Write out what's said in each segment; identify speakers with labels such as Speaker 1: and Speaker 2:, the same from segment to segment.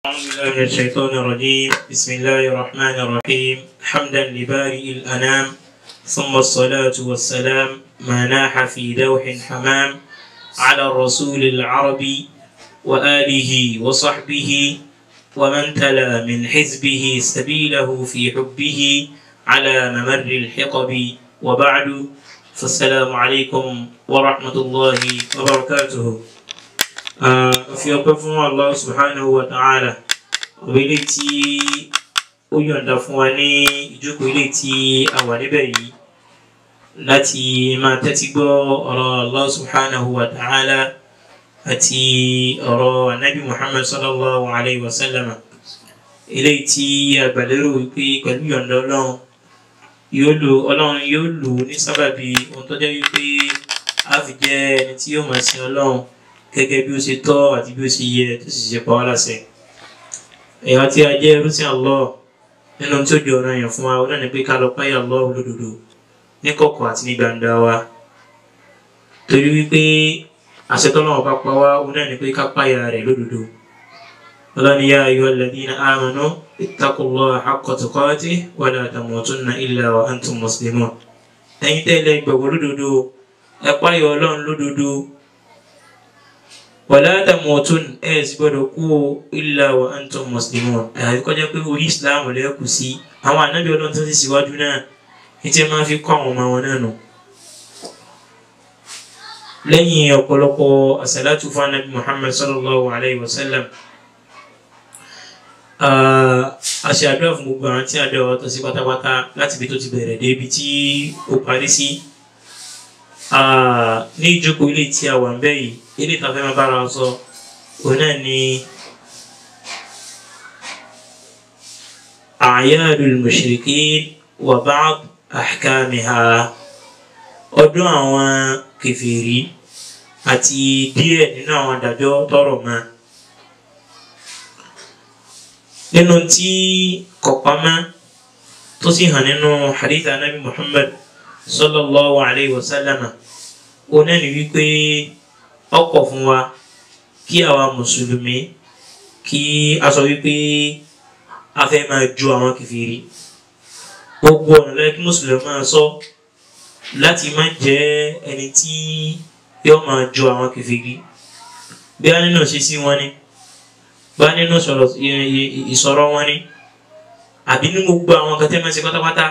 Speaker 1: أعوذ بالله من الشيطان الرجيم. بسم الله الرحمن الرحيم. حمدا لبارئ الأنام، ثم الصلاة والسلام ما ناح في دوح حمام على الرسول العربي وآله وصحبه ومن تلا من حزبه سبيله في حبه على ممر الحقب، وبعد، فالسلام عليكم ورحمة الله وبركاته. Fi ọpẹ́ fún Allah subhanahu wa ta'ala, ọba ilé tí ó yọ̀ǹda fún wa ní ìjókòó ilé tí a wà níbẹ̀ yìí láti máa tẹ́tí gbọ́ ọ̀rọ̀ Allah subhanahu wa ta'ala àti ọ̀rọ̀ anabi Muhammad sallallahu alayhi wa sallam, ilé tí a gbàlérò wípé pẹ̀lú yọ̀ǹda Ọlọ́run yóò lò, Ọlọ́run yóò lò ní sábàbí ohun tó jẹ́ wípé a fi jẹ́ ẹni tí yóò máa sin Ọlọ́run gẹ́gẹ́ bí ó ṣe tọ́ àti bí ó ṣe yẹ tó sì ṣe pa wá láṣẹ. Ẹ̀yà tí a jẹ́ ẹrúsìn Allah, nínú tí ó jẹ́ ọ̀ràn yẹn fún wa, ó náà ní pé ká lọ páyà Allah lódodo ní kọ̀kọ̀ àti ní gbangba wa. Torí wípé àṣẹ tọ́lọ́run bá pa wá, ó náà ní pé ká páyà rẹ̀ lódodo. Ọlọ́run ní ya ayyuhal ladhina amanu ittaqullaha haqqa tuqatihi wa la tamutunna illa wa antum muslimun. Ẹ̀yin tẹ́lẹ̀ gbàgbọ́ lódodo, ẹ páyà Ọlọ́run lódodo. Wala tamutun, ẹ sì gbọ́dọ̀ kú o, illa wa antum muslimun. Àyàfi kó jẹ́ pé orí Islam lẹ́kù sí. Àwọn ànábì Ọlọ́run tó ti síwájú náà ní tí máa fi kọ́ àwọn ọmọ wọn náà nù. Lẹ́yìn ọ̀pọ̀lọpọ̀ àsàlátù fún ànábì Muhammad sallallahu alayhi wa sallam, a ṣe àdúrà fún gbogbo àwọn tí àdúrà wa tọ́ sí pátápátá láti ibi tó ti bẹ̀rẹ̀ dé ibi tí ó parí sí. Ní ìjókòó ilé tí a wà ń bẹ̀ yìí, ilé ìta fẹ́ máa bára wa sọ òun náà ni A'yadul Mushrikin wa ba'd ahkamiha, ọdún àwọn kèfèrí àti díẹ̀ nínú àwọn àdájọ́ tọrọ mọ́. Nínú tí kò pamọ́ tó sì hàn nínú hadith anabi Muhammad sallallahu alayhi wa sallam, òun náà ni wípé ọ̀pọ̀ fún wa kí àwa mùsùlùmí kí a sọ wípé a fẹ́ máa ju àwọn kèfèrí. Gbogbo ọ̀nà lẹ́yìn kí mùsùlùmí máa sọ láti má jẹ́ ẹni tí yóò máa ju àwọn kèfèrí. Bí a nínú ṣíṣí wọn ni, bá nínú ìsọ̀rọ̀ wọn ni, àbí ní gbogbo àwọn kan tẹ́ máa ṣe pátápátá,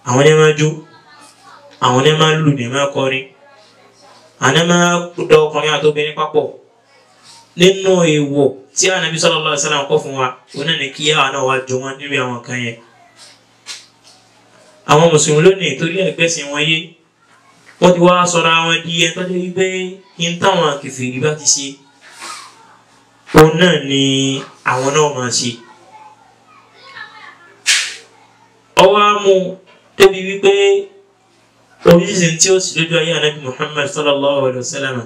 Speaker 1: àwọn ní máa jó, àwọn ní máa lù, ní máa kọrin, àwọn máa dọ ọkùnrin àti obìnrin papọ̀. Nínú èèwọ̀ tí Ànábì sallallahu alaihi wasallam kọ́ fún wa, òun náà ní kí àwọn náà wá jọ wọn níbi àwọn kan yẹn. Àwọn mùsùlùmí lónìí torí ẹgbẹ́sìn wọn yé, wọ́n ti wá sọra wọn di ẹni tó jẹ́ wípé kí n táwọn kèfèrí bá ti ṣe, òun náà ni àwọn náà máa ṣe. Ọwọ́ á mú débi wípé oríṣiríṣi tí ó sì lójú ayé Ànábì Muhammad sallallahu alayhi wa sallam,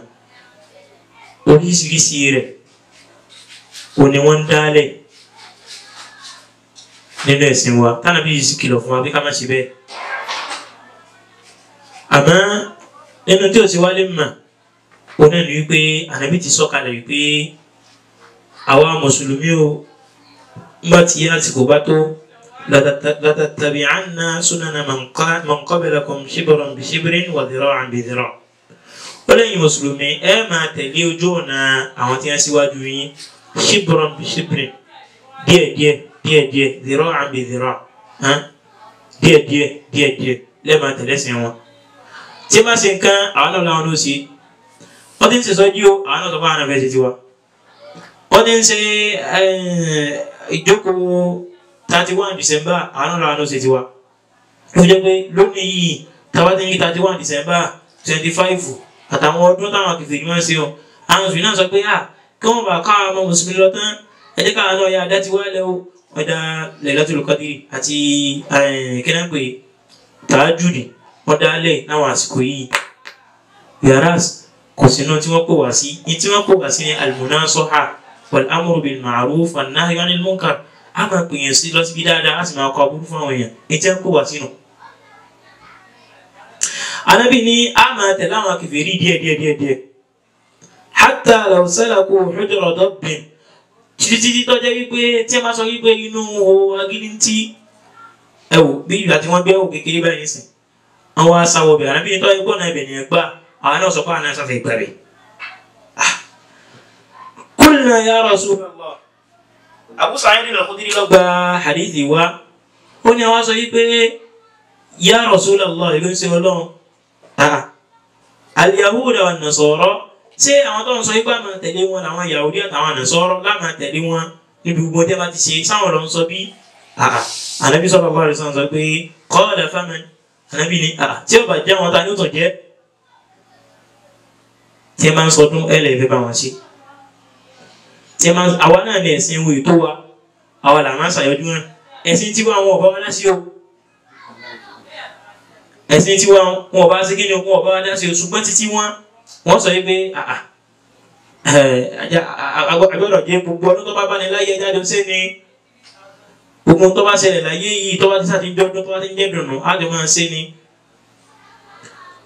Speaker 1: oríṣiríṣi rẹ̀ ò ní wọ́n ń dálẹ̀ nínú ẹ̀sìn wa tánàbí yìí sì kìlọ̀ fún wa bí ká má ṣe bẹ́ẹ̀. Àmọ́ nínú tí ó sì wálé mà, òun náà ní wípé Ànábì ti sọ̀kalẹ̀ wípé àwa mùsùlùmí o, nígbà tí àsìkò bá tó, latattabi'anna sunana man qablakum shibran bi shibrin wa dhira'an bi dhira'. Ó lẹ́yìn mùsùlùmí ẹ máa tẹ̀lé ojú ọ̀nà àwọn tí wọ́n síwájú yín, shibran bi shibrin, díẹ̀díẹ̀ díẹ̀díẹ̀, dhira'an bi dhira', díẹ̀díẹ̀ díẹ̀díẹ̀ lẹ́ẹ̀ máa tẹ̀lé sí wọn. Tí wọ́n bá ṣe nǹkan, àwọn náà làwọn ló ṣe. Wọ́n ti ń ṣe sọ́jú o, àwọn náà sọ fún àwọn náà fẹ́ ṣe tiwa. Wọ́n ti ń ṣe ìjókòó 31 December, àwọn náà làwọn ṣe tiwa. Ó jẹ́ pé lónìí yìí tàbá ti ní 31 December 25 àtàwọn ọdún táwọn kèfèrí máa ń ṣe o, àwọn mùsùlùmí náà sọ pé à kí wọ́n bá ká àwọn mùsùlùmí lọ tán, ẹ jẹ́ káwọn náà yá adá tiwa lẹ́ o. Wọ́n dá Lailatul Qadri àti kínápè tàájùdì, wọ́n dá lẹ̀ láwọn àsìkò yìí. Whereas kò sínú tí wọ́n pè wá sí, ní tí wọ́n pè wá sí ní al-munasaha wal-amru bil ma'ruf wan-nahyu 'anil munkar. A máa pè yẹn sí lọ síbi dáadáa, a sì máa kọ aburú fún àwọn èèyàn ní tí wọ́n kó wá sínú. Ànábì ní a máa tẹ̀lé àwọn kèfèrí díẹ̀ díẹ̀ díẹ̀ díẹ̀. Hatta law salaku hujra dabbin, Títí tó jẹ́ wípé tí ẹ máa sọ wípé inú o agídíntí ẹ wò bí ìgbà tí wọ́n gbé ẹ̀wò kékeré báyìí nísìn àwọn aṣàwọ̀ bẹ̀ ànábì tó ẹgbọ́n náà ibẹ̀ nìyẹn gbà àwọn náà sọ pé àwọn náà sàfẹ́ gbà bẹ̀. Qulna ya Rasulullah. Abu Sa'id al-Khudri ló gba hadithi wa ó ní àwọn sọ wípé ya Rasulullah ìlú ń ṣe ọlọ́run al-Yahuda wan-Nasara ṣé àwọn tó ń sọ ipá máa tẹ̀lé wọn làwọn Yahudi àtàwọn Nasara láàmà tẹ̀lé wọn níbi gbogbo tí a bá ti ṣe sáwọn lọ ń sọ bí Ànábì sallallahu alaihi wasallam sọ pé qala faman Ànábì ni tí ó bá jẹ́ wọn ta ni ó tàn jẹ́ tí ẹ máa ń sọdún ẹ lè fẹ́ bá wọn ṣe tí ẹ máa àwa náà ní ẹ̀sìn wo ètò wa àwa là máa ń ṣàyọjú náà ẹ̀sìn tiwa wọn ò bá wa dá sí o ẹ̀sìn tiwa wọn ò bá sí kí ni wọn ò bá wa dá sí o ṣùgbọ́n títí wọn wọ́n sọ yìí pé agbọ́dọ̀ jẹ́ gbogbo ọdún tó bá bá ní láyé jáde ó ṣe ni gbogbo tó bá ṣẹlẹ̀ láyé yìí tó bá ti sáti jọ́ ọdún tó bá ti ń jẹ́ dùnú á lè máa ṣe ni.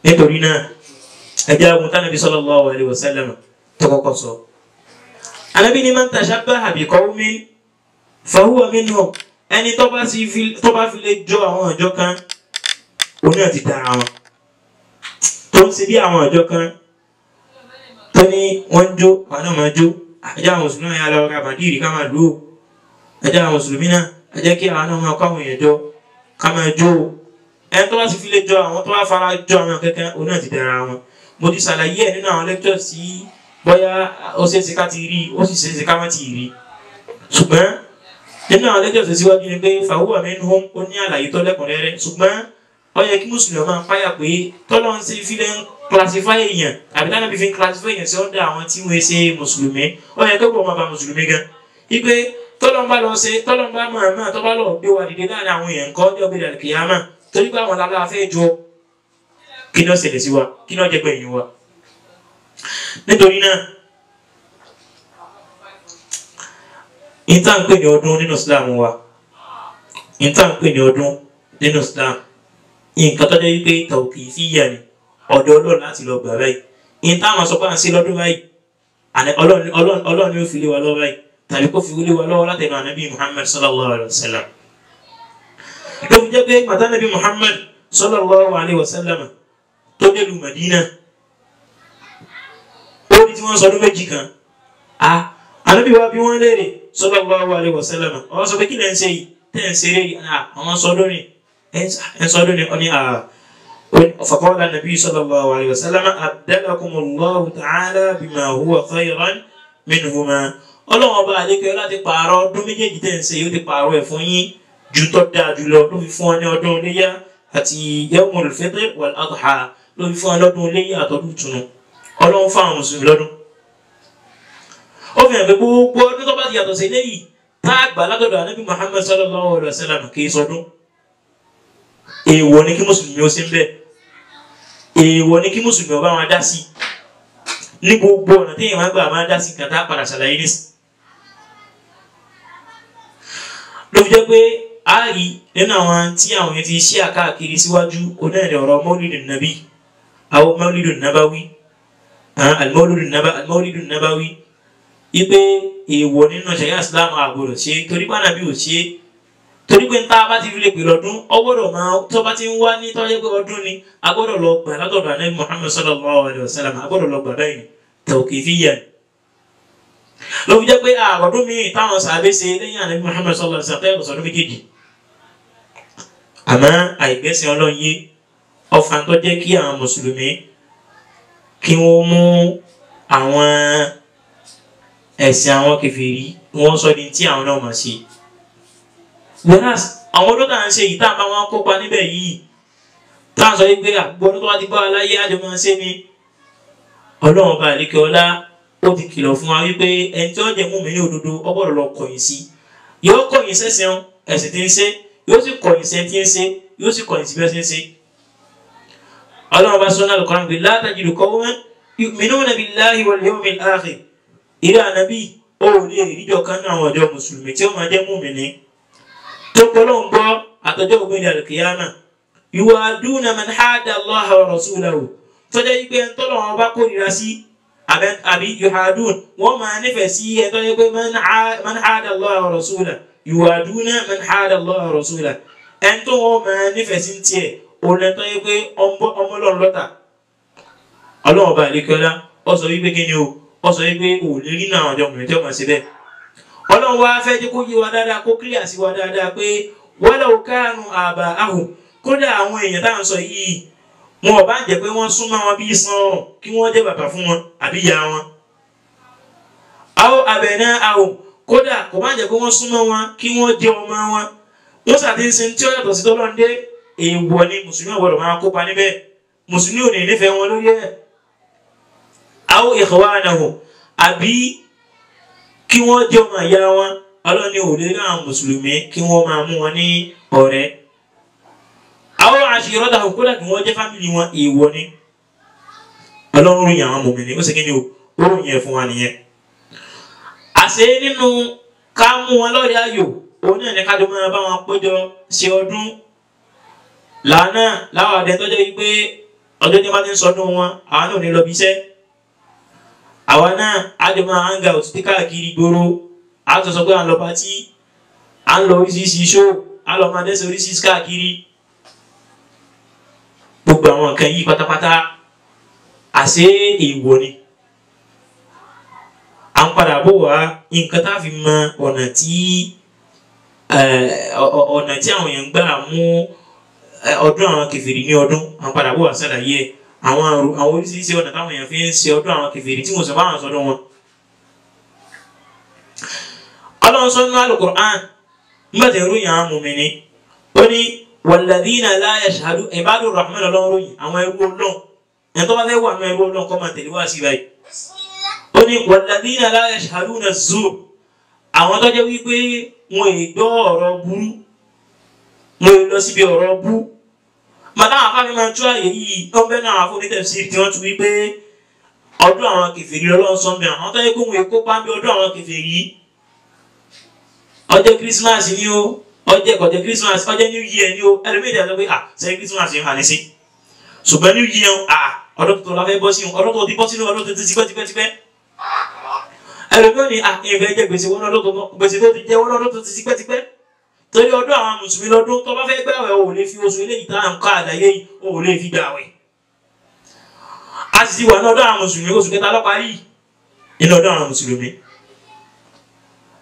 Speaker 1: Nítorí náà ẹjẹ́ agun tánàbí sallallahu alaihi wasallam tó kọ́kọ́ sọ. Ànábì ní man tashabbaha bi qawmin fahuwa minhum ẹni tó bá fi lè jọ àwọn ọjọ́ kan òun náà ti dára wọn tó ń ṣe bí àwọn ọjọ́ kan tó ní wọ́n jó àwọn náà máa jó ẹjẹ́ àwọn mùsùlùmí náà yà lọ ra bàdìrì ká máa lù ú ẹjẹ́ àwọn mùsùlùmí náà ẹ jẹ́ kí àwọn náà máa kó àwọn èèyàn jọ ká máa jó o ẹni tó bá sì fi lè jọ àwọn tó bá fara jọ àwọn kankan òun náà ti dára wọn. Mo ti ṣàlàyé ẹ̀ nínú àwọn lectures tí bóyá ó ṣeé ṣe ká ti rí ó sì ṣeé ṣe ká má ti rí ṣùgbọ́n nínú àwọn lectures síwájú ni pé fahuwa minhum ó ní àlàyé tó lẹ́kùnrẹ́rẹ́ ṣùgbọ́n ó yẹ kí mùsùlùmí máa páyà pé tọ́lọ́ ń ṣe fílẹ̀ ń classify èèyàn àbí táwọn bí fi ń classify èèyàn sí ọ̀dọ̀ àwọn tí wọ́n ṣe mùsùlùmí ó yẹ kó bọ̀ máa ba mùsùlùmí gan. Ipe tọ́lọ́ ń bá lọ ṣe tọ́lọ́ ń bá máa máa tọ́ bá lọ gbé wa dìde láàrin àwọn èèyàn kọ́ ní ọ̀gbìn àlùkìyámà torí pé àwọn làlá fẹ́ jọ kí ni ó ṣẹlẹ̀ sí wa kí ni ó jẹ́ gbẹ̀yìn wa. Nítorí náà ìta ń pè ní ọdún nínú Islam wa ìta ń pè ní ọdún nínú Islam nǹkan tó jẹ́ wípé tawqifiyya ni ọ̀dọ̀ Ọlọ́run láti lọ gbà báyìí ìyẹn táwọn sọ pé à ń ṣe lọ́dún báyìí Ọlọ́run ni ó fi lé wa lọ́wọ́ báyìí tàbí kó fi lé wa lọ́wọ́ látẹnu ànábì Muhammad sallallahu alayhi wa sallam. Ló fi jẹ́ pé màtá nàbí Muhammad sallallahu alayhi wa sallam tó dé lu Madina ó ní tí wọ́n sọdún méjì kan ànábì wa bí wọ́n léèrè sallallahu alayhi wa sallam ó sọ pé kí lẹ́ ń ṣe yìí tẹ́ ń ṣeré yìí àwọn sọdún ni ẹnsọdún ni ọni فقال النبي صلى الله عليه وسلم أبدلكم الله تعالى بما هو خيرا منهما. Ọlọ́run ọba àlékè láti pààrọ̀ ọdún méjèèjì tẹ̀ ń ṣe yóò ti pààrọ̀ ẹ̀ fún yín ju tó dáa jùlọ ló fi fún ọ ní ọdún iléyá àti yawmul fitr wal adha ló fi fún ọ lọ́dún iléyá àtọ́dún ìtùnú. Ọlọ́run fún àwọn mùsùlùmí lọ́dún. Ó fi hàn pé gbogbo ọdún tó bá ti yàtọ̀ sí eléyìí tá a gbà látọ̀dọ̀ Ànábì Muhammad sallallahu alayhi wa sallam kì í sọdún. Èèwọ̀ ni kí mùsùlùmí ó ṣe ń bẹ́ẹ̀ èèwọ̀ ni kí mùsùlùmí ọba máa dá sí ní gbogbo ọ̀nà tí èèyàn máa gbà máa dá sí nǹkan tá a padà ṣàlàyé nísì. Ló fi jẹ́ pé a rí nínú àwọn tí àwọn yẹn ti ṣí àkáàkiri síwájú onáìní ọ̀rọ̀ mọ́lídùn nàbí àwọn mọ́lídùn nàbáwí al-mọ́lídùn nàbáwí wípé èèwọ̀ nínú ṣẹ̀ríà Islam àgbọ̀dọ̀ ṣe torí pé Ànábì ò ṣe torí pé nta bá ti fi lè pè lọ́dún ọgbọ́dọ̀ máa tó bá ti ń wá ní tọ́jú pé ọdún ni a gbọ́dọ̀ lọ gbà látọ̀dọ̀ Ànábì Muhammad sallallahu alayhi wa sallam a gbọ́dọ̀ lọ gbà báyìí tawqifiyyan. Ló fi jẹ́ pé àròdún míì táwọn sàbẹ̀ ṣe lẹ́yìn Ànábì Muhammad sallallahu alayhi wa sallam tẹ́lẹ̀ sọdún méjèèjì. Àmọ́ àìgbẹ́sìn Ọlọ́run yé ọfà tó jẹ́ kí àwọn mùsùlùmí kí wọ́n mú àwọn ẹ̀sìn àwọn kèfèrí wọ́n sọ ní tí àwọn náà mọ̀ sí. Whereas àwọn ọdún tá à ń ṣe yìí tá à ń bá wọn kópa níbẹ̀ yìí tá à ń sọ yìí pé àgbo ọdún tó wá ti bá wa láyé àjọ máa ń ṣe ni Ọlọ́run ọba àlékè ọlá ó ti kìlọ̀ fún wa wípé ẹni tí ó jẹ́ mú mi ní òdodo ó gbọ́dọ̀ lọ kọ̀yìn sí yóò kọ̀yìn sẹ́sìn ẹ̀sìn tí ń ṣe yóò sì kọ̀yìn sẹ́ tí ń ṣe yóò sì kọ̀yìn sí bí ó ṣe ń ṣe. Ọlọ́run ọba sọ́nà Al-Qur'an pé la tajidu qawman yu'minuna billahi wal yawmil akhir ìrẹ́ ànábì ó lè ríjọ kan náà àwọn ọjọ́ mùsùlùmí tí ó máa jẹ́ mùmínì tó gbọ́lọ́ ń gbọ́ àtọ́jọ́ ògbìn al-qiyamah yuwaduna man hada Allaha wa rasulahu tọ́jọ́ yìí pé ẹni tọ́lọ́ wọn bá kórìíra sí àbí yuhadun wọ́n máa nífẹ̀ẹ́ sí ẹ̀ tó yẹ pé man hada Allah wa rasulahu yuwaduna man hada Allah wa rasulahu ẹni tó wọ́n máa nífẹ̀ẹ́ sí tiẹ̀ òun ẹ̀ tó yẹ pé ọmọ Ọlọ́run lọ́tà Ọlọ́run ọba àlekọ́lá ó sọ wípé kí ni o ó sọ wípé ò lè rí náà ọjọ́ mìíràn tí ó máa ṣe bẹ́ẹ̀. Ọlọ́run wá fẹ́ jẹ́ kó yé wa dáadáa kó kílíà sí wa dáadáa pé walau kanu aba'ahum kódà àwọn èèyàn tá à ń sọ yìí wọn ò bá ń jẹ́ pé wọ́n súnmọ́ wọn bí sàn ọ̀rùn kí wọ́n jẹ́ bàbá fún wọn àbí ìyá wọn. Aw abna'ahum kódà kò bá ń jẹ́ pé wọ́n súnmọ́ wọn kí wọ́n jẹ́ ọmọ wọn. Wọ́n ṣàtìsí tí ó yàtọ̀ sí tọ́lọ́run dé èèwọ̀ ni mùsùlùmí ò gbọ́dọ̀ máa kópa níbẹ̀ mùsùlùmí ò ní nífẹ̀ẹ́ wọn lórí ẹ̀. Aw ikhwanahum àbí kí wọ́n jẹ́ ọmọ ìyá wọn Ọlọ́run ní òde náà mùsùlùmí kí wọ́n máa mú wọn ní ọ̀rẹ́. Aw ashiratahum kódà kí wọ́n jẹ́ fámìlì wọn èèwọ̀ ni Ọlọ́run ròyìn àwọn mùmínì ó sì kí ni o ó ròyìn ẹ̀ fún wa nìyẹn. Àṣé nínú ká mú wọn lọ́rẹ̀ẹ́ ayò òun náà ní ká jọ máa bá wọn péjọ ṣe ọdún làánà láwọn àdé tọ́jọ́ yìí pé ọjọ́ tí wọ́n bá ti ń sọdún wọn àwọn náà ò ní lọ bí iṣẹ́ àwa náà á jọ máa hang out tí káàkiri gbòòrò á tún sọ pé à ń lọ patí à ń lọ oríṣiríṣi show à ń lọ máa dẹ́sẹ̀ oríṣiríṣi káàkiri gbogbo àwọn nǹkan yìí pátápátá àṣé èèwọ̀ ni à ń padà bọ̀ wá nǹkan tá a fi mọ ọ̀nà tí àwọn èèyàn ń gbà mú ọdún àwọn kèfèrí ní ọdún à ń padà bọ̀ wá ṣàlàyé ẹ̀ àwọn oríṣiríṣi ọ̀nà táwọn èèyàn fi ń ṣe ọdún àwọn kèfèrí tí wọ́n sọ báwọn sọdún wọn. Ọlọ́run sọ nínú Al-Qur'an nígbà tí ìròyìn àwọn mùmínì ó ní walladhina la yashhadu ibadur rahman Ọlọ́run ròyìn àwọn ẹrú Ọlọ́run ẹni tó bá fẹ́ wà nínú ẹrú Ọlọ́run kó máa tẹ̀lé wá sí báyìí. Ó ní walladhina la yashhaduna az-zur àwọn tó jẹ́ wípé wọn ì gbọ́ ọ̀rọ̀ burú wọn ì lọ síbi ọ̀rọ̀ bú màtá àwọn afáfẹ́ máa ń tú àyè yìí ó ń bẹ́ náà àwọn afọ́nítẹ̀sí tí wọ́n tu wípé ọdún àwọn kèfèrí Ọlọ́run sọ mi àwọn tó yẹ kó wọn èkó pàmì ọdún àwọn kèfèrí ọjọ́ Christmas ni ó ọjọ́ kọjọ́ Christmas ọjọ́ New Year ni ó ẹlòmíì dẹ̀ sọ pé à sẹ́yìn Christmas yẹn hàn ní sí ṣùgbọ́n New Year à ọdún tuntun la fẹ́ bọ́ sínú ọdún tó ti bọ́ sínú ọdún tuntun tipẹ́tipẹ́tipẹ́ ẹlòmíì ní à ìfẹ́ jẹ gbèsè wọn ọdún tó gbèsè tó ti jẹ wọn ọdún tuntun tipẹ́tipẹ́ torí ọdún àwọn mùsùlùmí lọ́dún tó bá fẹ́ gbààwẹ̀ o ò lè fi oṣù eléyìí tá à ń kọ́ àlàyé yìí o ò lè fi gbààwẹ̀ a sì ti wà ní ọdún àwọn mùsùlùmí oṣù kẹta ló parí nínú ọdún àwọn mùsùlùmí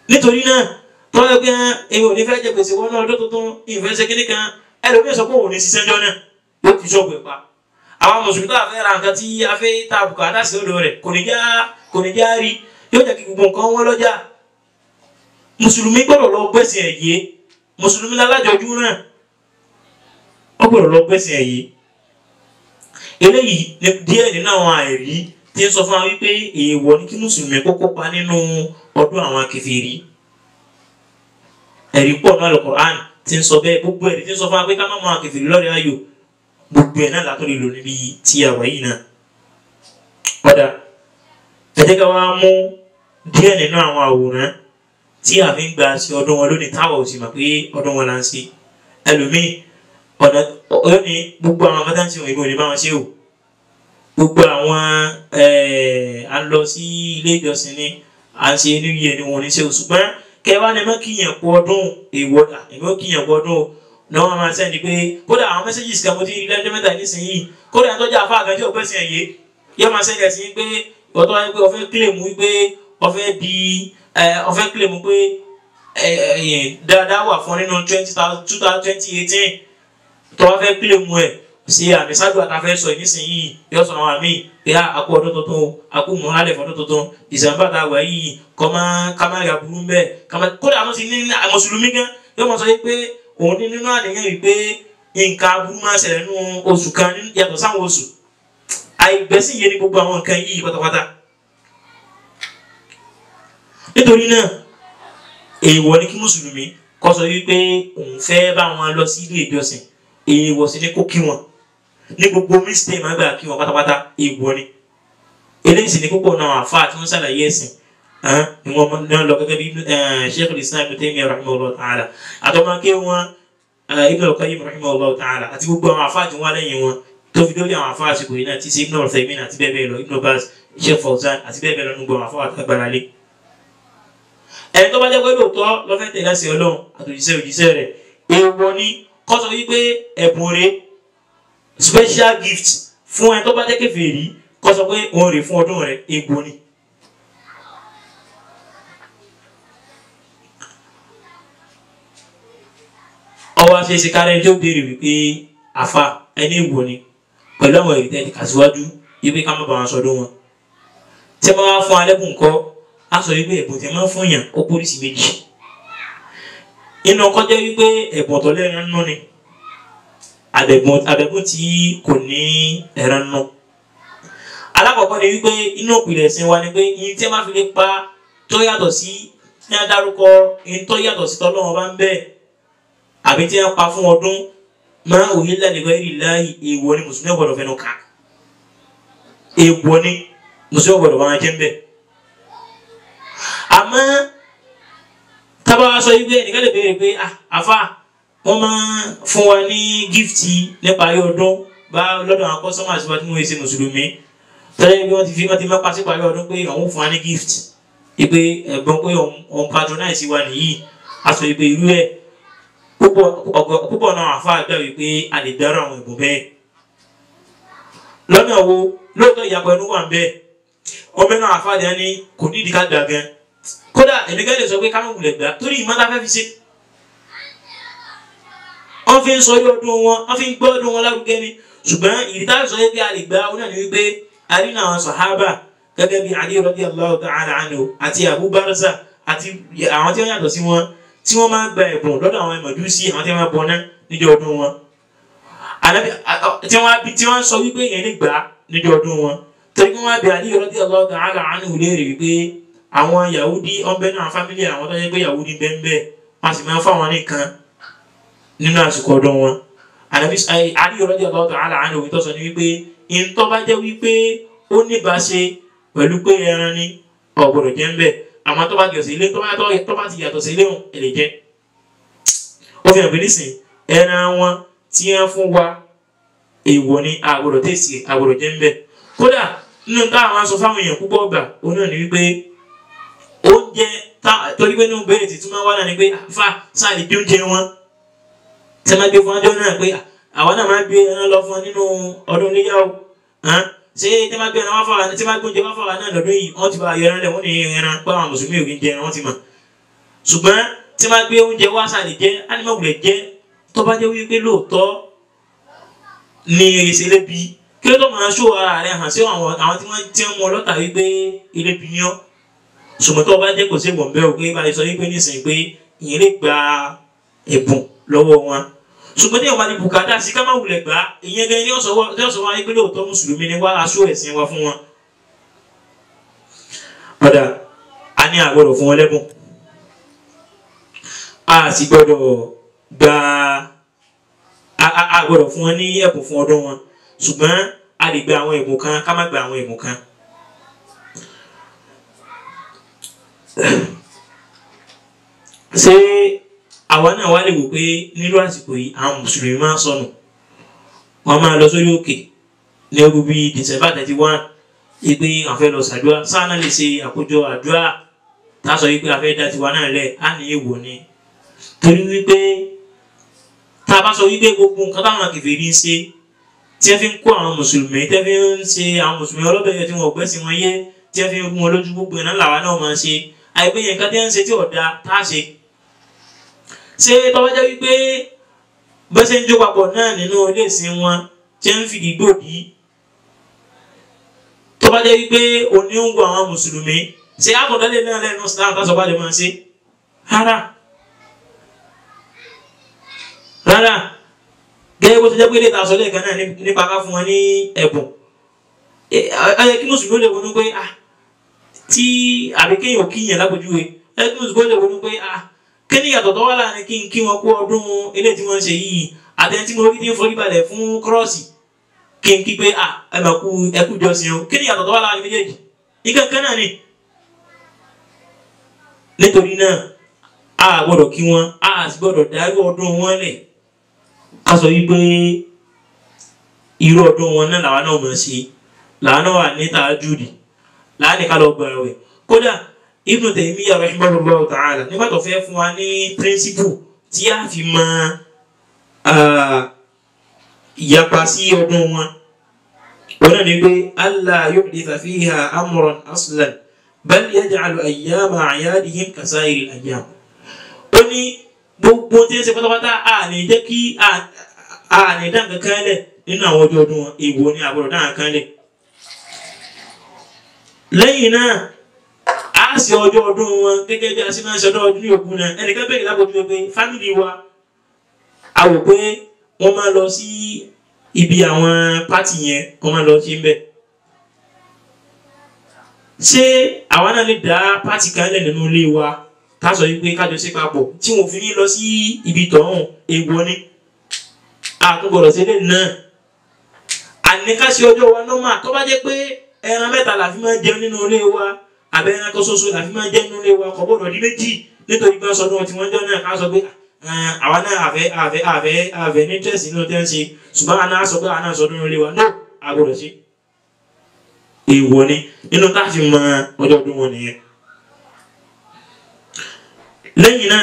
Speaker 1: nítorí náà tọ́lá pé èmi ò ní fẹ́ jẹ gbèsè wọn ní ọdún tuntun ìfẹ́ ṣe kíní kan ẹlòmíì sọ pé òun ní ṣiṣẹ́ jọ náà yóò ti ṣọ́ọ̀bù ẹ̀ pa àwọn mùsùlùmí tó àfẹ́ ra nǹkan tí a fẹ́ ta bùkátà sí ọ̀dọ̀ rẹ̀ kò ní já rí yóò jẹ́ kí gbogbo nǹkan wọ́n lọ́jà mùsùlùmí gbọ́dọ̀ lọ gbẹ̀sìn ẹ̀ yé mùsùlùmí lálájọjú náà ó gbọ́dọ̀ lọ gbẹ̀sìn ẹ̀ yé eléyìí díẹ̀ nínú àwọn àìrí tí ń sọ fún wa wípé èèwọ̀ ni kí mùsùlùmí kó kópa nínú ọdún àwọn kèfèrí ẹ̀rí pọ̀ náà Al-Qur'an tí ń sọ bẹ́ẹ̀ gbogbo ẹ̀rí tí ń sọ fún wa pé ká má mọ àwọn kèfèrí lọ́rẹ̀ ayò gbogbo ẹ̀ náà látọ̀ lè lò níbi tí a wà yìí náà. Ọ̀dà ẹ jẹ́ ká wá mú díẹ̀ nínú àwọn àwòrán tí a fi ń gba sí ọdún wọn lónìí táwa ò sì mọ̀ pé ọdún wọn là ń ṣe ẹlòmíì ọ̀nà lónìí gbogbo àwọn akátá ń ṣe òyìnbó ní bá wọn ṣe o gbogbo àwọn à ń lọ sí ilé ìjọsìn ni à ń ṣe New Year ni wọn ò ní ṣe o ṣùgbọ́n kẹwàá ni mọ́ kíyàn kú ọdún èèwọ̀ èmi ò kíyàn kú ọdún o ní wọn máa sẹ́ni pé kódà àwọn mẹ́sẹ́gìsì kan mo ti rí lẹ́jọ́ mẹ́ta nísìnyí kódà ẹni tó jẹ́ àfa àgànjẹ́ ògbẹ́sìn ẹ̀yẹ yóò máa sẹ́ni ẹ̀sìn pé ọ̀tọ́ wáyé pé ọ̀fẹ́ kílèmù wípé ọ̀fẹ́ di ọ̀fẹ́ kílèmù pé dáadáa wà fún nínú 2018 tó wá fẹ́ kílèmù ẹ̀ ṣe àmì ṣáájú àtàfẹ́ sọ nísìnyí yóò sọ àwọn àmì pé a kú ọdún tuntun o a kú mọ́lálẹ̀ fọdún tuntun December tá a wà yìí kọ́ máa ká má yà burú bẹ́ẹ̀ kódà àwọn sì ní mùsùlùmí gan yóò máa sọ pé òun ní nínú àníyàn wípé nǹkan aburú máa ṣẹlẹ̀ nínú oṣù kan yàtọ̀ sáwọn oṣù àìgbẹ́sìn yé ní gbogbo àwọn nǹkan yìí pátápátá. Nítorí náà èèwọ̀ ni kí mùsùlùmí kó sọ wípé òun fẹ́ bá wọn lọ sí ilé ìjọsìn èèwọ̀ sì ni kó kí wọn ní gbogbo mísítẹ̀ máa gbà kí wọn pátápátá èèwọ̀ ni eléyìí sì ni púpọ̀ náà àfa tí wọ́n ṣàlàyé ẹ̀sìn ni wọ́n lọ gẹ́gẹ́ bí Sheikh al-Islam Ibn Taymiyyah rahimahullah ta'ala àtọmọké wọn Ibn al-Qayyim rahimahullah ta'ala àti gbogbo àwọn àfa tí wọ́n lẹ́yìn wọn tó fi dórí àwọn àfa àsìkò yìí náà ti ṣe Ibn Uthaymin àti bẹ́ẹ̀ bẹ́ẹ̀ lọ Ibn Baz Sheikh Fawzan àti bẹ́ẹ̀ bẹ́ẹ̀ lọ́nu gbọ́n àfọwọ́ àtàgbára lé. Ẹni tó bá jẹ́ pé lóòótọ́ lọ́fẹ́ tẹ̀lé àṣẹ Ọlọ́run àtòjíṣẹ́ òjíṣẹ́ rẹ̀, èèwọ̀ ni kó sọ wípé ẹ̀bùn rẹ̀ special gift fún ẹni tó bá jẹ́ kèfèrí kó sọ pé òun rè fún ọdún rẹ̀, èèwọ̀ ni. Ọwọ́ àṣeṣe kárẹ́ tí ó béèrè wípé àfa ẹni èèwọ̀ ni pẹ̀lú àwọn èrè tẹ́lẹ̀ kàṣíwájú wípé ká má bá wọn sọdún wọn. Tí wọ́n bá fún alẹ́bùn kọ́, a sọ wípé ẹ̀bùn tí wọ́n fún yàn ó pólísì méjì. Inú ọkọ jẹ́ wípé ẹ̀bùn ọ̀tọ̀ lẹ́ran nú ni, àbẹ̀bùn tí kò ní ẹran nú. Alákọ̀ọ́kọ́ ni wípé inú òpìlẹ̀ ẹ̀sìn wa ni pé iye tí wọ́n bá fi lè pa tó yàtọ̀ sí ní adarúkọ iye tó yàtọ̀ sí tọ́lọ́wọ́n bá ń bẹ̀ àbí tí wọ́n pa fún ọdún máa òye lálẹ́gbẹ́ ìrìláyì, èèwọ̀ ni mùsùlùmí ọ̀gbọ́dọ̀ fẹnu kà, èèwọ̀ ni mùsùlùmí ọ̀gbọ́dọ̀ bá wọn jẹ́ ń bẹ̀. Àmọ́ tábà sọ wípé ẹnìkan lè béèrè pé àfa wọ́n máa fún wa ní gífìtì nípa ayé ọdún bá lọ́dọ̀ àwọn kọ́sọ́mà sí wa tí wọ́n ṣe mùsùlùmí tẹ́lẹ̀ bí wọ́n ti fi wọ́n ti máa pa sípa ayé ọdún pé àwọn fún wa ní gífìtì wípé ẹ̀gbọ́n pé òun patronize wa nìyí. A sọ wípé irú ẹ̀ púpọ̀ náà àfa gbà wípé a lè dárò àwọn ẹ̀bùn bẹ́ẹ̀. Lọ́nà wo lóòótọ́ ìyàpọ̀ ẹnu wà ń bẹ́ẹ̀ ọmọ náà àfa dẹ̀ ni kò ní ìdíkà gbà gan, kódà èmi gẹ́gẹ́ lè sọ pé káwọn wulẹ̀ gbà torí ìmọ̀ tá a fẹ́ fi ṣe. Wọ́n fi ń sọ yí ọdún wọn, wọ́n fi ń gbọ́ ọdún wọn lárugẹ ni. Ṣùgbọ́n ìdí tá a sọ pé a lè gbà ó náà ni wípé a rí àwọn sàhábà gẹ́gẹ́ bí Ali radiyallahu ta'ala anhu àti Abu Barza àti àwọn tí wọ́n yàtọ̀ sí wọn tí wọ́n máa ń gba ẹ̀bùn lọ́dọ̀ àwọn Màjúsí, àwọn tí wọ́n máa bọ náà níjọ́ ọdún wọn, tí wọ́n sọ wípé yẹn lè gbà níjọ́ ọdún wọn. Torí pé wọ́n á bi Ali radiyallahu ta'ala anhu léèrè wípé àwọn Yahudi ọ̀nbẹ náà fámílì àwọn tó yẹ pé Yahudi bẹ́ẹ̀ wọ́n sì máa ń fáwọn nìkan nínú àsìkò ọdún wọn. Ali radiyallahu ta'ala anhu tó sọ ní wípé ìntọ́ bá jẹ́ wípé ó níbàṣe pẹ̀lú pé ẹran ni ò gbọ́dọ̀ jẹ ń bẹ̀, àmọ́ tó bá yàtọ̀ sí ilé tó bá ti yàtọ̀ sí ilé òun ẹ lè jẹ. Ó fi hàn pé nísìn ẹran wọn tí wọ́n fún wa èèwọ̀ ni, a gbọ́dọ̀ tẹ̀sí, a gbọ́dọ̀ jẹ ń bẹ̀. Kódà nínú táwọn aṣọ fáwọn èèyàn púpọ̀ gbà òun náà ni wípé oúnjẹ torí pé nínú bẹ́ẹ̀rẹ̀ tuntun máa wá náà ni pé fa sáà lè gbé oúnjẹ wọn tí a máa gbé fún ọjọ́ náà pé àwọn náà máa gbé ẹran lọ fún ọ nínú ọdún iléyá o, ṣé tí a máa gbé ẹran wá fáwa tí a máa gbé oúnjẹ wá fáwa náà lọ́dún yìí wọ́n ti bá yọ ẹran lẹ̀, wọ́n ní ẹran pé àwọn mùsùlùmí ò kí ń jẹ ẹran wọ́n ti mọ̀. Ṣùgbọ́n tí a máa gbé oúnjẹ wá sáà lè jẹ ánímọ̀ wulẹ̀ jẹ tó bá jẹ́ wípé lóòótọ́ ni èsì lébi kí ló tó máa ṣó ara rẹ̀ hàn sí àwọn tí wọ́n ti ń mú ọlọ́tà wípé elébi ni ọ́. Ṣùgbọ́n tó bá jẹ́ kò sí ìwọ̀n bẹ́ẹ̀ o pé bá a sọ wípé nísìnyí pé ìyẹn lè gba ẹ̀bùn lọ́wọ́ wọn. Ṣùgbọ́n tí ìwọ̀n bá ti bùkátà sí ká má wulẹ̀ gbà ìyẹn gan ni ó sọ wá wípé lóòótọ́ mùsùlùmí ni wá aṣọ ẹ̀sìn wa fún wọn. Padà a ní a gbọ́dọ̀ fún wọn lẹ́bùn, a sì gbọ́dọ̀ gba a gbọ́dọ̀ fún wọn ní ẹ̀bùn fún ọdún wọn, ṣùgbọ́n a lè gba àwọn ẹ̀bùn kan ká má gba àwọn ẹ̀bùn kan. Ṣé àwa náà wá lè wò pé nílùú àsìkò yìí àwọn mùsùlùmí máa ń sọnù, wọn máa lọ sórí òkè ní ọdún bíi December 31 ìpè àwọn fẹ́ lọ ṣàdúrà, sáà náà lè ṣe àkójọ àdúrà tá a sọ wípé a fẹ́ dá tiwa náà lẹ̀, á ní èèwọ̀ ni. Torí wípé tá a bá sọ wípé gbogbo nǹkan táwọn kèfèrí ń ṣe tí wọ́n fi ń kó àwọn mùsùlùmí, tí wọ́n fi ń ṣe àwọn mùsùlùmí ọlọ́bẹ̀yẹ tí wọ́n gbẹ́sìn wọn yé, tí wọ́n fi ń gún wọn lójú, gbogbo iná làwa náà máa ń ṣe àìpé yẹn nǹkan tí wọ́n ń ṣe tí ọ̀dà tá a ṣe. Ṣé tọ́wọ́ jẹ́ wípé bó ṣe ń jó papọ̀ náà nínú ilé ìsìn wọn tí wọ́n ń fìdí gbòdì, tọ́wọ́ jẹ́ wípé òní ń wo àwọn mùsùlùmí, ṣé àkọ́dọ́lé náà lẹ́nu Islam tá a sọ bá lè máa ṣe? Rárá rárá, gẹ́gẹ́ bó ṣe jẹ́ pé ilé ìtasọ̀ lẹ́ẹ̀kan náà nípa ká fún wọn ní ẹ̀bùn, ó yẹ kí mùsùlùmí lè wọnú pé tí àbí kéèyàn kíyàn lápòjúwe, ó yẹ kí mùsùlùmí lè wọnú pé kí ni ìyàtọ̀ tó wà láàrin kí n kí wọn kú ọdún ilé tí wọ́n ń ṣe yìí àtẹni tí mo rí tí ń forí balẹ̀ fún kírọ́ọ̀sì kí n kí pé ẹ mà kú ẹkú jọsìn o, kí ni ìyàtọ̀ tó wà láàrin méjèèjì? Nǹkan kan náà ni. Nítorí náà a gbọ́dọ̀ kí wọn, a sì gbọ́dọ̀ dárí ọdún wọn lẹ̀ ká sọ wípé irú ọdún wọn náà làwa náà máa ṣe, làwa náà wà ní tàájúdì, Láàánú ká lọ gbà wẹ̀. Kódà Ibn Taymiyyah rahimahullahu ta'ala nígbà tó fẹ́ fún wa ní píríncípù tí a fi mọ ìyapa sí ọdún wọn, wọn náà ní pé alla yuhditha fiha amran aslan bal yaj'alu ayyama a'yadihim kasa'iril ayyam. Ó ní gbogbo tí ń ṣe pátápátá a ní jẹ́ kí a ní dá nǹkan kan lẹ̀ nínú àwọn ọjọ́ ọdún wọn, èèwọ̀ ni àbúrò dá nǹkan lẹ̀. Lẹ́yìn náà a ṣe ọjọ́ ọdún wọn gẹ́gẹ́ bí a ṣe máa ń ṣe ọjọ́ ọdún yòókù náà. Ẹnìkan bẹ̀rẹ̀ lápòjú pé fámìlì wa a wò pé wọ́n máa lọ sí ibi àwọn pátì yẹn, wọ́n máa lọ sí ń bẹ̀. Ṣé àwa náà lè dá pátì kan lẹ̀ nínú ilé wa ká sọ wípé kájọ ṣe papọ̀ tí wọn ò fi ní lọ sí ibi tọ̀hún? Èèwọ̀ ni, a tún gbọ́dọ̀ ṣe lè náà. Àní ká ṣe ọjọ́ wa nọ́mà. Tó bá jẹ́ pé ẹran mẹ́ta la fi máa jẹun nínú ilé wa àbẹ ẹran kan ṣoṣo la fi máa jẹun nínú ilé wa, kò gbọ́dọ̀ di méjì nítorí pé sọdún wọn tí wọ́n jọ náà ká sọ pé àwa náà àfẹ́ ní tẹ̀sí nínú tẹ́ ń ṣe, ṣùgbọ́n àná sọ pé àná sọdún nínú ilé wa náà a gbọ́dọ̀ ṣe. Èèwọ̀ ni nínú tá a fi mọ ọjọ́ ọdún wọn nìyẹn. Lẹ́yìn náà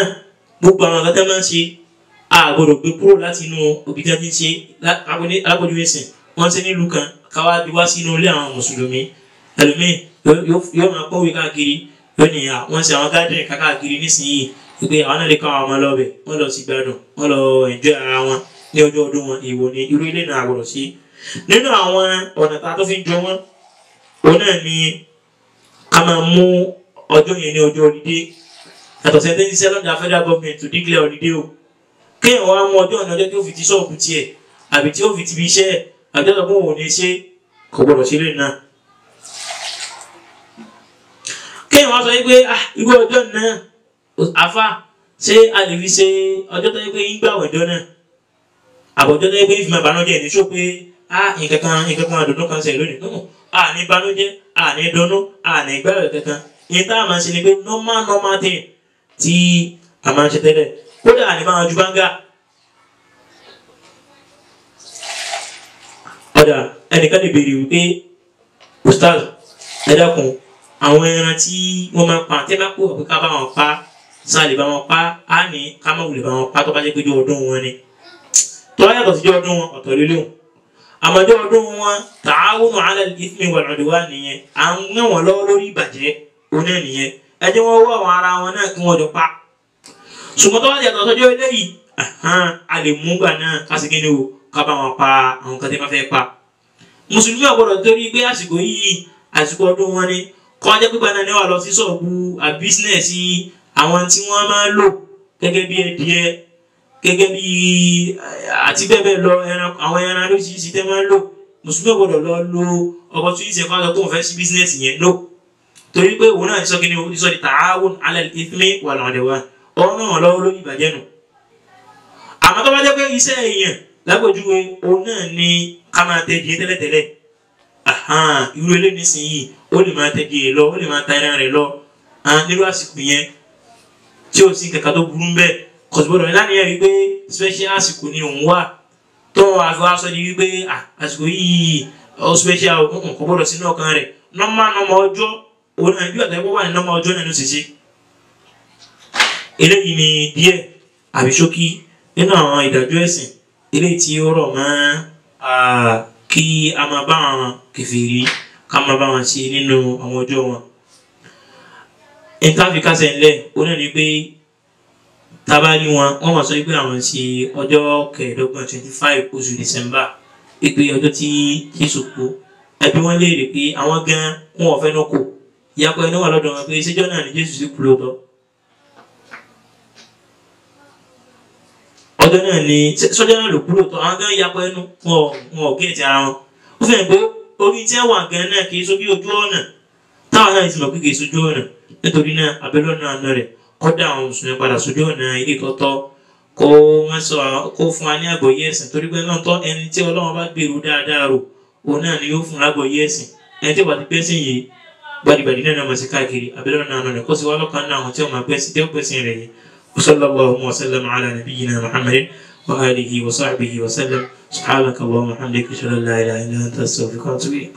Speaker 1: gbogbo àwọn akẹ́kọ̀ọ́ máa ń ṣe a gbọ́dọ̀ gbé kúrò láti inú òbí tí wọ́n ti ń ṣe. Alábòjú ẹ̀sìn wọ́n ṣe nílùú kan káwá bí wá sínú ilé àwọn mùsùlùmí, ẹlòmíì yóò máa kọ́wé káàkiri, yóò ní wọ́n ṣe àwọn gádìrì káàkiri nísìnyí wípé àwọn náà lè kọ́ àwọn ọmọ lọ́bẹ̀, wọ́n lọ sí gbádùn, wọ́n lọ enjoy ara wọn ní ọjọ́ ọdún wọn. Èèwọ̀ ni irú ilé náà àgbọ̀dọ̀ sí. Nínú àwọn ọ̀nà tá a tó fi ń jọ wọ́n, òun náà ni ká máa mú ọjọ́ yẹn ní ọjọ́ holiday. Yàtọ̀ sẹ́ńtẹ́ ní sẹ́lọ́dà federal government to declare holiday o, kéèyàn wá mú ọjọ́ ọ̀nà ọjọ́ tí ó fi ti ṣọ́ọ̀bù tiẹ̀ àbí tí ó fi ti ibi iṣẹ́ àbí tí ó sọ pé òun ò ní ṣe, kò gbọdọ̀ ṣe lè náà. Kéèyàn wá sọ wípé irú ọjọ́ náà àfa ṣé a lè fi ṣe ọjọ́ tó yẹ pé ń gbàwẹ̀ ọjọ́ náà àbọ̀jọ́ tó yẹ pé ń fi máa bànújẹ́ ní sọ pé nǹkan kan àdùnnú kan ṣe lónìí. A ní bànújẹ́, a ní dunnú, a ní gbàwẹ̀ kankan. Ìyẹn tá a máa ṣe ni pé normal thing tí a máa ń ṣe tẹ́lẹ̀, kódà a ní máa ju báńgà. Ọ̀dà ẹnìkan lè béèrè wípé ustaz ẹ dákun, àwọn ẹran tí wọ́n máa pa tẹ́ bá kó ọ̀pẹ ká bá wọn pa, sáà lè bá wọn pa? Á ní ká má wulẹ̀ bá wọn pa tó bá jẹ́ pé ọjọ́ ọdún wọn ni. Tó bá yàtọ̀ sí ọjọ́ ọdún wọn ọ̀tọ̀ lélẹ́hùn. Àmọ́ ọjọ́ ọdún wọn ta'awunu 'ala al-ithmi wal-'udwan nìyẹn, à ń ràn wọ́n lọ́wọ́ lórí ìbàjẹ́ òun náà nìyẹn. Ẹ jẹ́ wọ́n wọ́ àwọn ara wọn náà kí wọ́n jọ pa. Ṣùgbọ́n tó bá yàtọ̀ sọ́jọ́ eléyìí, a lè mú gbà náà ká sì kíni o, ká bá wọn pa àwọn kan tí wọ́n fẹ́ pa. Mùsùlùmí ò gbọ́dọ̀ torí pé àsìkò yìí àsìkò ọdún wọn ni kọ́ jẹ́ pípa náà ní wà lọ sí ṣọ́ọ̀bù àbísínẹ̀sì àwọn tí wọ́n máa ń lò gẹ́gẹ́ bí ẹdìẹ, gẹ́gẹ́ bí àti bẹ́ẹ̀ bẹ́ẹ̀ lọ, àwọn ẹran lóṣìṣì tẹ́ máa ń lò. Mùsùlùmí ò gbọ́dọ̀ lọ lo opportunity ẹ̀kọ́ àti ọkọ̀ fẹ́ sí bísínẹ̀sì yẹn no, torí pé òun náà ti sọ kí ni o ti sọ di ta'awun 'ala al-ithmi wal-'udwan, ọ̀rọ̀ náà lọ́wọ́ lórí ìbàjẹ́ nù. Àmọ́ tó bá jẹ́ pé iṣẹ́ èèyàn lápèjúwe òun náà ni ká máa tẹ díẹ̀ tẹ́lẹ̀tẹ́lẹ̀, irú eléyìí nísìnyí ó lè máa tẹ díẹ̀ lọ, ó lè máa ta ẹran rẹ̀ lọ nírú àsìkò yẹn tí ó sì kankan tó burú bẹ́ẹ̀. Kọ̀sibọ́dọ̀ ní láníyàn wípé special àsìkò ni òun wà tó àfi wá sọ di wípé àsìkò yìí ó special, kò gbọ́dọ̀ sínú ọkàn rẹ̀. Nọ́mà ọjọ́ òun náà bí àtẹ̀wọ́ wà ní nọ́mà ọjọ́ náà ló ṣe ṣe. Eléyìí ni díẹ̀ àbí ṣókí nínú àwọn ìdájọ́ ẹ̀sìn eléyìí tí ó rọ̀ mọ́ kí a máa bá àwọn kèfèrí ká máa bá wọn ṣe nínú àwọn ọjọ́ wọn. Ìtàfi kásẹ̀ ńlẹ̀ ó náà ni pé tábàárí wọn wọ́n máa sọ pé àwọn ṣe ọjọ́ kẹẹ̀ẹ́dọ́gbọ̀n 25 oṣù December, pé ọjọ́ tí Jésù kú. Ẹbí wọn léèrè pé àwọn gan wọn ò fẹ́ náà kù, ìyapọ̀ ẹni wà lọ́dọ̀ wọn pé ṣéjọ́ náà ni Jésù sì kú lóòótọ́. Ọjọ́ náà ni sọ́jọ́ náà ló kú lóòótọ́, àwọn gan yapọ̀ ẹnu wọn ò géètì ara wọn. Ó fẹ́ pé orí tí wọ́n wà gan náà kì í sójú ojú ọ̀nà táwọn náà ti mọ̀ pé kì í sójú ọ̀nà. Nítorí náà abẹ́lẹ́ ọ̀nà àná rẹ̀ kọ́dà àwọn mùsùlùmí padà sójú ọ̀nà ilé tọ́tọ́, kó wọ́n sọ kó fún wa ní àgbọ́yé ẹ̀sìn, torí pé náà tọ́ ẹni tí Ọlọ́run bá gbèrú dáadáa rò òun náà ni yóò fún lágbọ́yé ẹ̀sìn. Ẹni tí ó bá ti gbẹ́sìn yìí gbadìgbàdì náà mọ̀ sí káàkiri. Abẹ́lẹ́ ọ̀nà àná rẹ̀ kó sì wá lọ́kàn náà àwọn tí wọ́n máa gbẹ́sìn tí ó gbẹ́sìn rẹ̀ yìí. وصلى الله وسلم على نبينا محمد وآله وصحبه وسلم. سبحانك اللهم وبحمدك، أشهد أن لا إله إلا أنت، أستغفرك وأتوب إليك.